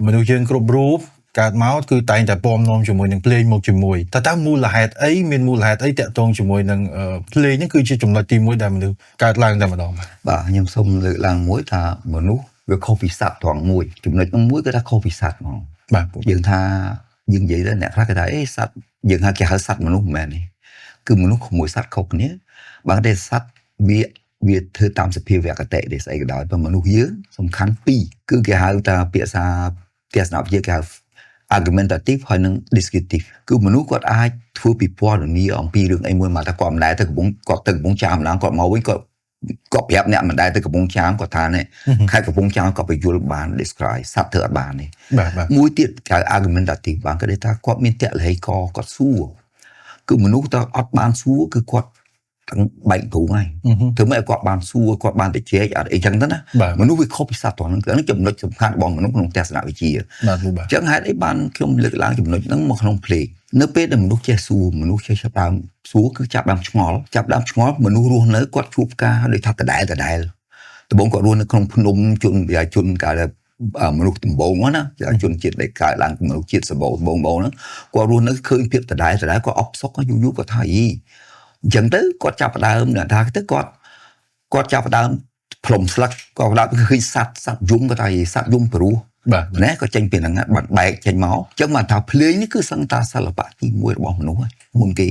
មនុស្សយើងគ្រប់រូបកើតមកគឺតែងតែពំនាំជាមួយនឹងភ្លេងមកជាមួយតើតើមូលហេតុអីមានមូលហេតុអីតាក់ទងជាមួយនឹងភ្លេងហ្នឹងគឺជាចំណុចទី1ដែលមនុស្សកើតឡើងតែម្ដងបាទ បាទខ្ញុំសូមលើកឡើងមួយថាមនុស្សវាខុសពីសត្វត្រង់មួយចំណុចហ្នឹងមួយគឺថាខុសពីសត្វហ្មង បាទពូ យើងថាយើងនិយាយទៅអ្នកខ្លះគេថាអេសត្វយើងហៅគេហៅសត្វមនុស្សមិនមែនទេគឺមនុស្សមួយសត្វខុសគ្នាបើតែសត្វវាវាធ្វើតាមសភាវគតិទេស្អីក៏ដោយប៉ុន្តែមនុស្សយើងសំខាន់ពីរគឺគេហៅថាពាក្យសាទស្សនវិជ្ជាគេហៅ argumentative ហើយនិង descriptive គឺមនុស្សគាត់អាចធ្វើពិពណ៌នាអំពីរឿងអីមួយមកថាគាត់មិនដែលទៅកំពង់គាត់ទៅកំពង់ចាមម្ដងគាត់មកវិញគាត់គាត់ប្រាប់អ្នកមិនដែលទៅកំពង់ចាមគាត់ថានេះខេត្តកំពង់ចាមគាត់បញ្យល់បាន describe សត្វធ្វើអត់បានទេ បាទបាទ មួយទៀតគេហៅ argumentative បានគេថាគាត់មានតលហេកគាត់សួរគឺមនុស្សតើអត់បានសួរគឺគាត់ទាំងបែកទ្រូងហើយធ្វើម៉េចឲ្យគាត់បានសួរគាត់បានទៅជែកអត់អីចឹងទៅណា បាទ មនុស្សវាខុសពីសត្វត្រង់ហ្នឹងគឺហ្នឹងចំណុចសំខាន់របស់មនុស្សក្នុងទស្សនវិជ្ជា បាទពូបាទ ចឹងហេតុអីបានខ្ញុំលើកឡើងចំណុចហ្នឹងមកក្នុងភ្លេងនៅពេលដែលមនុស្សចេះសួរមនុស្សចេះចាប់ដើមសួរគឺចាប់ដើមឆ្ងល់ចាប់ដើមឆ្ងល់មនុស្សរស់នៅគាត់ជួបការដូចថាដដែលដដែលដំបូងគាត់រស់នៅក្នុងភ្នំជនវាជនកាលមនុស្សដំបូងណាជនជាតិដែលកើតឡើងមនុស្សជាតិសម្បូរដំបូងបងហ្នឹងគាត់រស់នៅឃើញភាពដដែលដដែលគាត់អបសុកយូរយូរគាត់ថាអីអញ្ចឹងទៅគាត់ចាប់ដើមថាទៅគាត់គាត់ចាប់ដើមផ្លុំស្លឹកគាត់ដើមឃើញសัตว์សัตว์យំគាត់ថាសัตว์យំព្រោះ បាទ ណាក៏ចេញពីហ្នឹងបាត់បែកចេញមកអញ្ចឹងបានថាភ្លេងនេះគឺសឹងតាសិល្បៈទី1របស់មនុស្សហើយមុនគេ